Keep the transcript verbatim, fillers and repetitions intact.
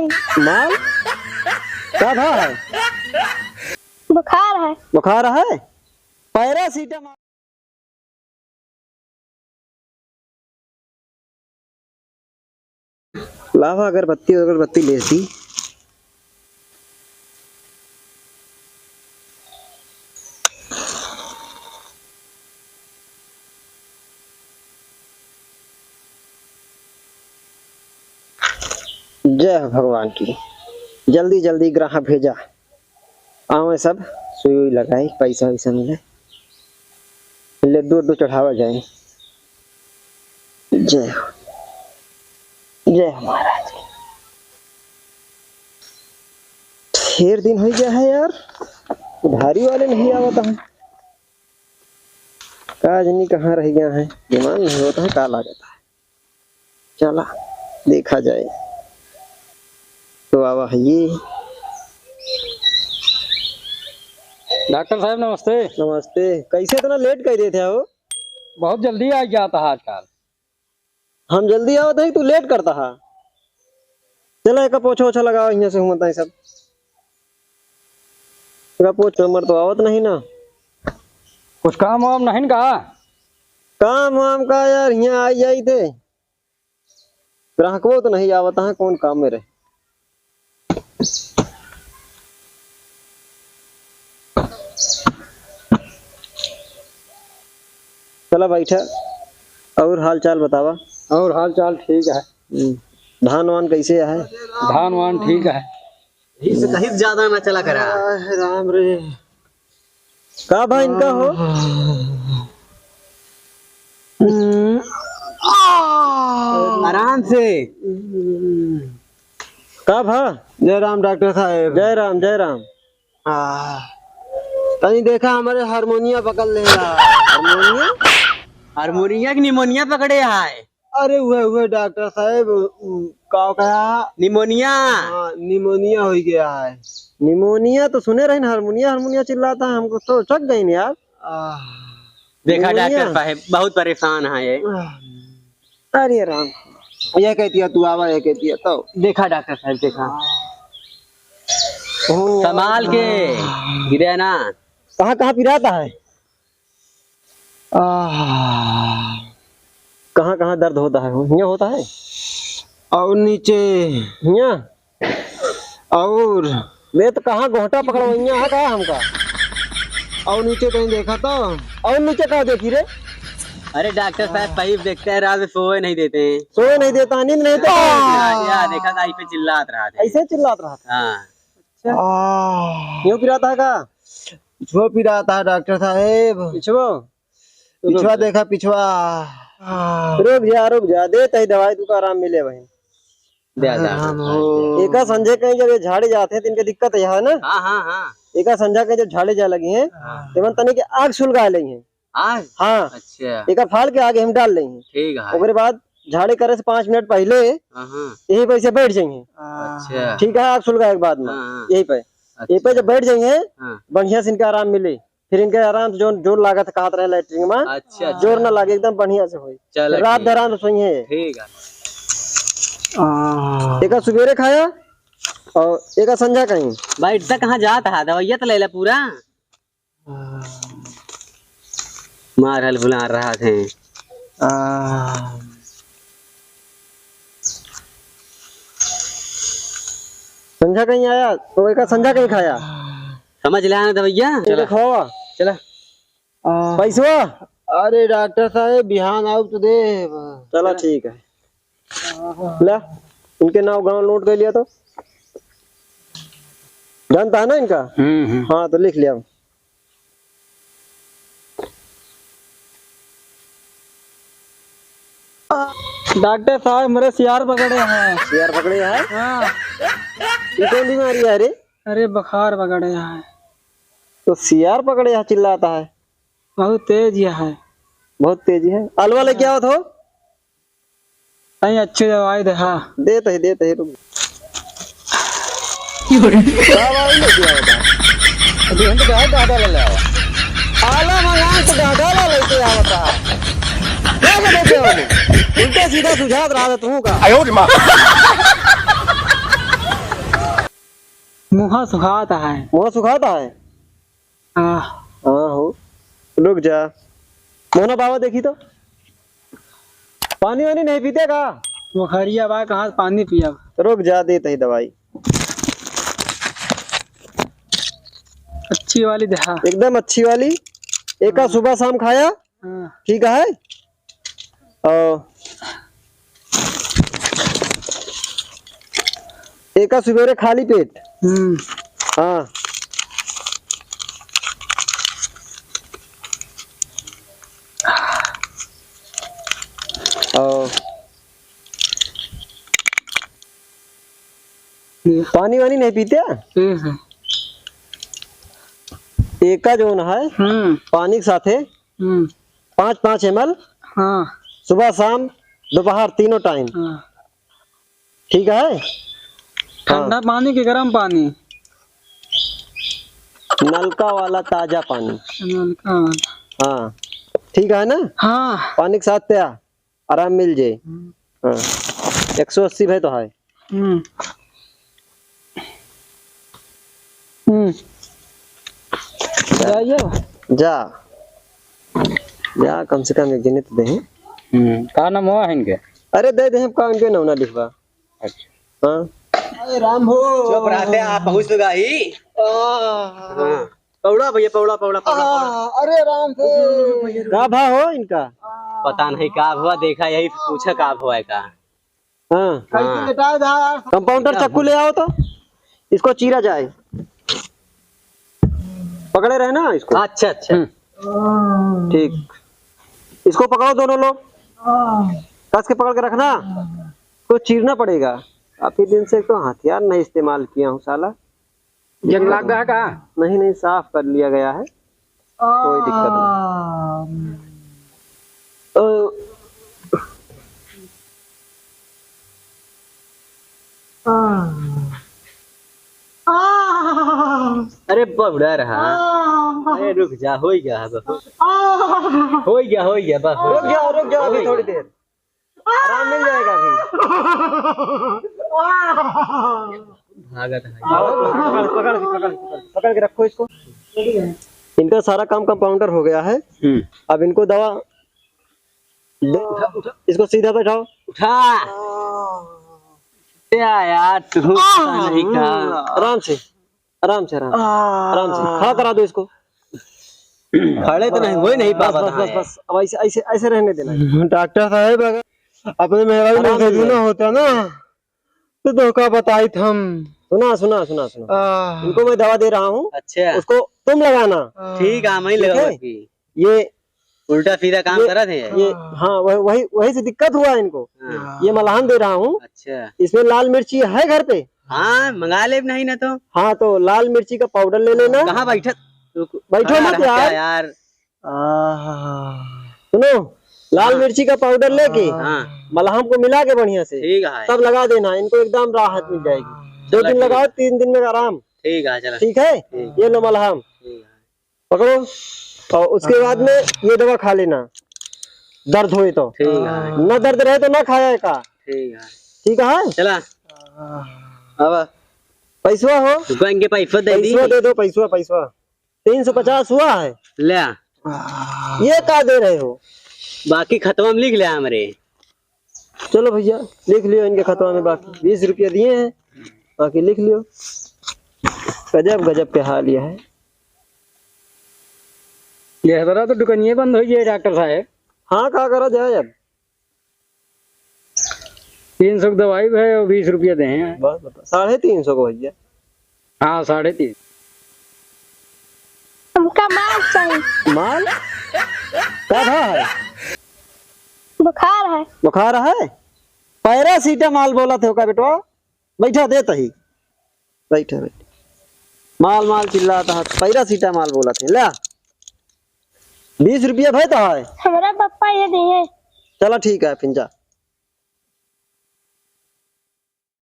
माल? का भा है? बुखार है। बुखार है? पैरासीटामोल। लावा अगरबत्ती, अगरबत्ती ले दी। जय हो भगवान की, जल्दी जल्दी ग्राहक भेजा। आवे सब, सुई उई लगाई, पैसा वैसा मिले, लड्डू उड्डू चढ़ावा जाए। जय हो, जय हो महाराज की। ढेर दिन होइ गया है यार, उधारी वाले नहीं आवत हैं। का जनी कहाँ रह गया है, दिमाग नहीं होता है, का लागत है। चला, देखा जाए। तो आवा है ये। डॉक्टर साहब, नमस्ते। नमस्ते। कैसे इतना लेट कर देते हो? बहुत जल्दी आ गया था आजकल। हम जल्दी आवत है, तू लेट करता है। चला, एका पोछा ओछा लगावा, यहाँ से हुआ ताई सब। एका पोछ, हमर तो आवत नहीं ना। कुछ काम वाम नहीं का? काम वाम का यार, यहाँ आई जाई थे। ग्राहकवो तो नहीं आवत है, कौन काम में रहे। चला बैठा, और हाल चाल बतावा। और हाल चाल ठीक है। हम्म, धान वान कैसे है? धान वान ठीक है। यही से कहीं ज्यादा ना चला करा। आह, राम रे। का भा इनका हो? हम्म। आराम से। का भा? जय राम डॉक्टर साहब। जय राम, जय राम। आ, तनी देखा, हमरे हारमोनिया पकड़ ले यार। हारमोनिया? हारमोनिया की निमोनिया पकड़े है। अरे उहे, उहे डॉक्टर साहब, उ, का कहा? निमोनिया। हाँ, निमोनिया हो गया है। निमोनिया तो सुने रहे ना, हारमोनिया, हारमोनिया चिल्लाता है, हमको तो चक गई यार। आह। देखा निमोनिया। डॉक्टर साहब, बहुत परेशान है ये। आह। अरे राम, ये कहती है तू आवा, ये कहती है तो। देखा डॉक्टर साहब, देखा। आह। संभाल के गिरे ना। कहाँ, कहाँ पिराता है? आह। कहाँ, कहाँ दर्द होता है? हियाँ होता है? और नीचे। हियाँ? और बे, तो कहाँ गोहटा पकड़वइया है का हमका? और नीचे कहीं देखा तो? और नीचे का देखी रे? अरे डॉक्टर साहब, पाइप देखते हैं, रात में सोए नहीं देते हैं। सोए नहीं देता, नींद नहीं देता। या, या देखा था, इस पे चिल्लात रहा था। ऐसे चिल्लात रहा था? हाँ। अच्छा। आह। क्यों पिराता है का? पिछुआ पिराता है डॉक्टर साहेब। पिछुआ? पिछुआ रुक जा। देखा, पिछुआ। आह। रुक जा, रुक जा, देत ही दवाई, तुका आराम मिले भाई। दे, दे, हाँ, दे, हो। दे। एका संझा कहीं जब ये झाड़े जाते हैं तो इनके दिक्कत यह है ना? हाँ, हाँ, हाँ। एका संझा कहीं जब झाड़े जाए लगी हैं, हाँ। तो मन तनी के आग सुलगा लेंगे। आग? हाँ। अच्छा। एका फाल के आगे हम डाल लेंगे। ठीक है। ओकरे बाद झाड़े करे से पाँच मिनट पहले हाँ, हाँ। यही पे से बैठ जाएंगे। अच्छा। ठीक है, आग सुलगा के बाद में हाँ, हाँ। यही पे, अच्छा। यही पे जब बैठ जाएंगे, हाँ। बढ़िया से इनका आराम मिले। फिर इनके आराम से जोन जोर लागत कहत रहे लैट्रिन में, अच्छा, अच्छा। जोर ना लागे, एकदम बढ़िया से होई। चलो, रात ठीक। भर आराम से सोइहे। ठीक है। आह। एका सुबेरे खाया और एका संझा कहीं। बैठता कहाँ जात है, दवाइया तो ले ले पूरा। आह। मार हल भुला रहा थे। आह। संझा कहीं आया तो एका संझा कहीं खाया। समझ ले आना दवाइया। चला। खावा। चला। आ, पैसवा? अरे डॉक्टर साहेब, बिहान आउ तो दे। चला, ठीक है। ला, इनके नाव गांव नोट कर लिया तो। जानता है ना इनका? हम्म, हम्म। हाँ, तो लिख लिया। डॉक्टर साहब, मेरे सियार पकड़े हैं। सियार पकड़े हैं? हाँ। ये कौन बीमारी है रे? अरे, बुखार पकड़े हैं। तो सियार पकड़े हैं, चिल्लाता है। बहुत तेज यह है। बहुत तेज है। अलवा लेके आवत हो? नहीं, अच्छी दवाई दे, हाँ। देत ही, देत ही, रुक। दवाई लेके आवत है। अभी हम तो कहा गाढ़ा ले ले आवा। आला मंगा तो गाढ़ा ले लेके आवत है। क्या के देते हो? उल्टा सीधा सुझाव रहा था तू का। आयो रे माँ। मुँह सुखात है। मुँह सुखात है? हाँ। हाँ हो। रुक जा। मोहना बाबा देखी तो। पानी वानी नहीं पीते का? मुखरिया बा, कहाँ से पानी पियब? तो रुक जा, देत ही दवाई। अच्छी वाली देहा। एकदम अच्छी वाली। एका हाँ। सुबह शाम खाया। हाँ। ठीक है। और एका सुबेरे खाली पेट। हम्म। हाँ। और ये। पानी वानी नहीं पीते? हम्म। एका जौन है, हम्म। पानी के साथे हम्म। पाँच पाँच एम एल। हाँ। सुबह, शाम, दोपहर, तीनों टाइम। हाँ। ठीक है? ठंडा हाँ। पानी कि गरम पानी? नलका वाला ताजा पानी। नलका वाला। हाँ, ठीक है ना? हाँ। पानी के साथ पिया, आराम मिल जाए। हम्म। हाँ, एक सौ अस्सी भाई तो है। हम्म। हम्म। जा। जाइए। जा। जा, कम से कम एक जने तो दे। हम्म, का नाम हुआ है इनके? अरे, दे दे, हम का इनके नौना लिखबा। अच्छा। हाँ। अरे राम हो। चुप रहते आप, पहुँच तो गई। आ। हाँ। पौड़ा भैया, पौड़ा, पौड़ा, पौड़ा, पौड़ा। आ, अरे राम से। का भा हो इनका? पता नहीं का भवा, देखा यही पूछा का भवा है का। हाँ। कैसे हाँ। लेटा है यार? कंपाउंडर चक्कू ले आओ तो, इसको चीरा जाए। पकड़े रहे ना इसको। अच्छा, अच्छा। हम्म। ठीक, इसको पकड़ो दोनों लोग, कस के पकड़ के रखना, इसको चीरना पड़ेगा। काफी दिन से तो हथियार नहीं इस्तेमाल किया हूँ साला। जंग लाग गया का? नहीं, नहीं, साफ कर लिया गया है, कोई दिक्कत नहीं। ओ, अरे बबड़ा रहा। अरे रुक जा, हो गया है बस। हो गया, हो गया बस। रुक जाओ, रुक जाओ, अभी थोड़ी देर। आराम मिल जाएगा अभी। भागत है। पकड़, पकड़, पकड़, पकड़, पकड़ के रखो इसको। इनका सारा काम कंपाउंडर हो गया है। हम्म। अब इनको दवा दे, इसको सीधा बैठाओ। उठा। क्या यार, तू पता नहीं का। आराम से। आराम से, आराम से। आराम से। खड़ा करा दो इसको। खड़े तो नहीं, हो ही नहीं बस, पावत बस, है। बस, बस। अब ऐसे, ऐसे, ऐसे रहने देना। डॉक्टर साहब, अगर अपने मेहरारू आराम से। ना होता ना, तो धोखा बताइत हम। सुना, सुना, सुना, सुना। आह। इनको मैं दवा दे रहा हूँ। अच्छा। उसको तुम लगाना। ठीक है, मैं ठीक है? लगाऊंगी। ये उल्टा सीधा काम ये, करत है। ये, हाँ। हाँ, वह-, वही, वही से दिक्कत हुआ है इनको। हाँ। ये मलहम दे रहा हूँ। अच्छा। इसमें लाल मिर्ची है घर पे? हाँ, मंगा ले नहीं ना तो। हाँ, तो लाल मिर्ची का पाउडर ले लेना। कहाँ बैठत? रुक। बैठो खड़ा मत रह यार। क्या यार? आह। सुनो, लाल हाँ। मिर्ची का पाउडर लेके हाँ। मलहम को मिला के बढ़िया से ठीक है। तब लगा देना, इनको एकदम राहत मिल जाएगी। दो चला दिन ठीक। लगाओ, तीन दिन में आराम। ठीक है, चला। ठीक है, ठीक। ये लो मलहम। ठीक है। पकड़ो और उसके बाद में ये दवा खा लेना, दर्द होए तो। ठीक है। ना दर्द रहे तो ना खाया का। ठीक है। ठीक है? चला। अब पैसवा हो? रुको, इनके पैसवा दे दी। पैसवा दे दो, पैसवा, पैसवा। तीन सौ पचास हुआ है। ले। ये का दे रहे हो? बाकी खतवा में लिख ले हमरे। चलो भैया, लिख लियो इनके खतवा में, बाकी बीस रुपया दिए हैं, बाकी लिख लियो। गजब, गजब के हाल ये है। ये हमारा तो दुकानिये बंद हो गया डॉक्टर साहब। हाँ, का करा जाए अब? तीन सौ की दवाई है और बीस रुपया दे हैं। बस, बस, साढ़े तीन सौ को भैया। हाँ, साढ़े तीन। हमका माल चाहिए। माल? का भा है? बुखार है। बुखार है? पैरासीटामोल बोलत हो का बेटवा? बैठा देत ही। बैठा, बैठा। माल, माल चिल्लात है, पैरासीटामोल बोलत है। ला, बीस रुपया भय तो है। हमरा पप्पा ये दिए। चला ठीक है, फिर जा।